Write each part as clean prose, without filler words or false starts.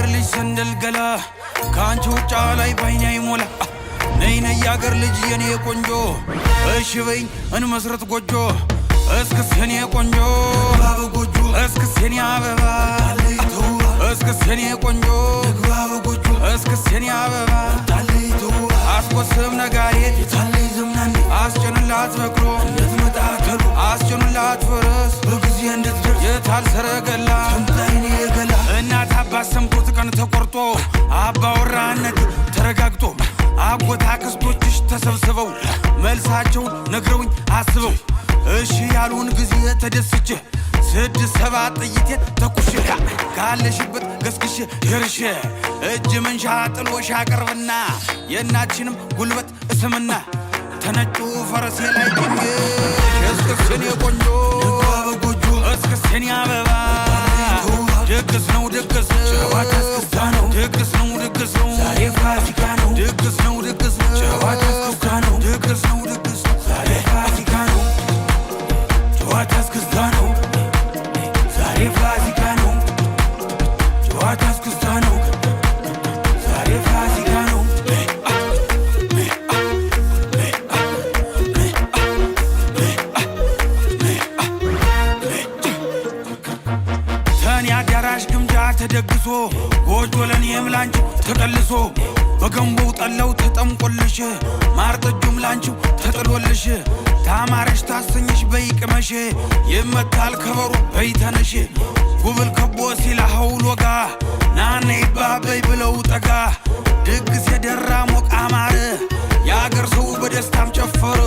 ልጅ ሰንደል ገላ ከአንቺ ውጫ ላይ ባይኔ አይሞላ። ነይ ነይ የአገር ልጅ የኔ ቆንጆ፣ እሺ በይኝ እንመስረት ጎጆ። እስክስ የኔ ቆንጆ፣ እስክስ የኔ አበባ፣ እስክስ የኔ ቆንጆ፣ እስክስ የኔ አበባ። አስቆስም ነጋሪት፣ አስጭኑላት በቅሎ፣ አስጭኑላት ፈረስ፣ የታል ሰረገላ? እናት አባት ሰምቶት ቀን ተቆርጦ፣ አባወራነት ተረጋግጦ፣ አጎት አክስቶችሽ ተሰብስበው መልሳቸውን ነግረውኝ አስበው እሺ ያሉን ጊዜ ተደስቼ 6 7 ጥይቴን ተኩሼ ካለሽበት ገስግሼ ደርሼ እጅ መንሻ ጥሎሽ አቀርብና የእናትሽንም ጉልበት እስምና ተነጩ ፈረሴ ላይ ጭኜሽ እስክስ የኔ ቆንጆ፣ እስክስ የኔ አበባ። ድግስ ነው ድግስ ነው፣ ድግስ ነው ድግስ ነው፣ ዛሬ ፋሲካ ነው። ድግስ ነው ድግስ ነው፣ ጨዋታ እስክስታ ነው። ድግስ ነው ድግስ ነው፣ ዛሬ ፋሲካ ነው። ጨዋታ እስክስታ ነው። ዛሬ ፋሲካ ነው። ጨዋታ እስክስታ ነው። ዛሬ ፋሲካ ነው። ተኔ አዳራሽ ግምጃ ተደግሶ፣ ጎጆ ለኔም ላንቺው ተቀልሶ፣ በገንቦው ጠላው ተጠምቆልሽ፣ ማር ጠጁም ላንቺው ተጥሎልሽ፣ ታማረሽ ታሰኝሽ በይቅመሽ፣ ይመታል ከበሮ በይተነሽ፣ ጉብል ከቦ ሲላ ሐውል ወጋ ናነ ይባበይ ብለው ጠጋ። ድግስ የደራ ሞቅ አማረ፣ የአገር ሰው በደስታም ጨፈረ።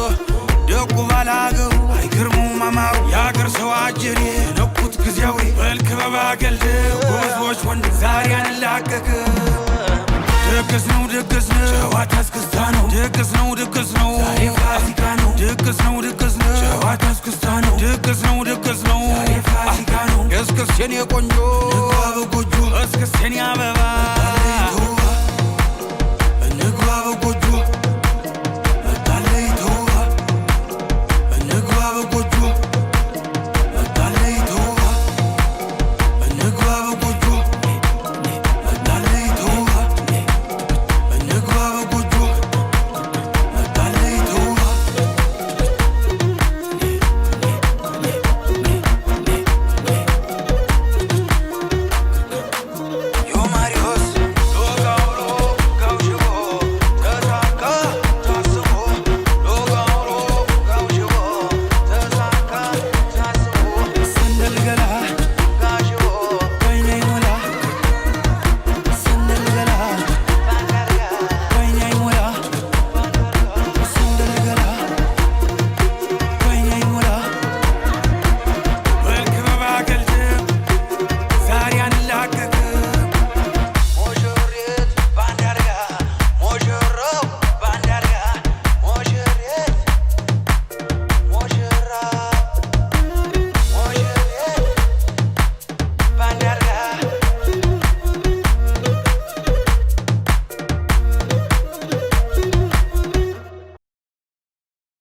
ደጉ ባላገሩ አይገርመውም አማሩ፣ የአገር ሰው አጀሬ ነኩት ጊዜያዊ በልክ በባገልድ ጎበዞች ወንድ ዛሬ አንላቀቅ። ድግስ ነው ድግስ ነው፣ ጨዋታ እስክስታ ነው። ድግስ ነው ድግስ ነው፣ ዛሬ ፋሲካ ነው። ድግስ ነው ድግስ ነው፣ ጨዋታ እስክስታ ነው። ድግስ ነው ድግስ ነው፣ ዛሬ ፋሲካ ነው። እስክስ የኔ ቆንጆ፣ እስክስ የኔ አበባ።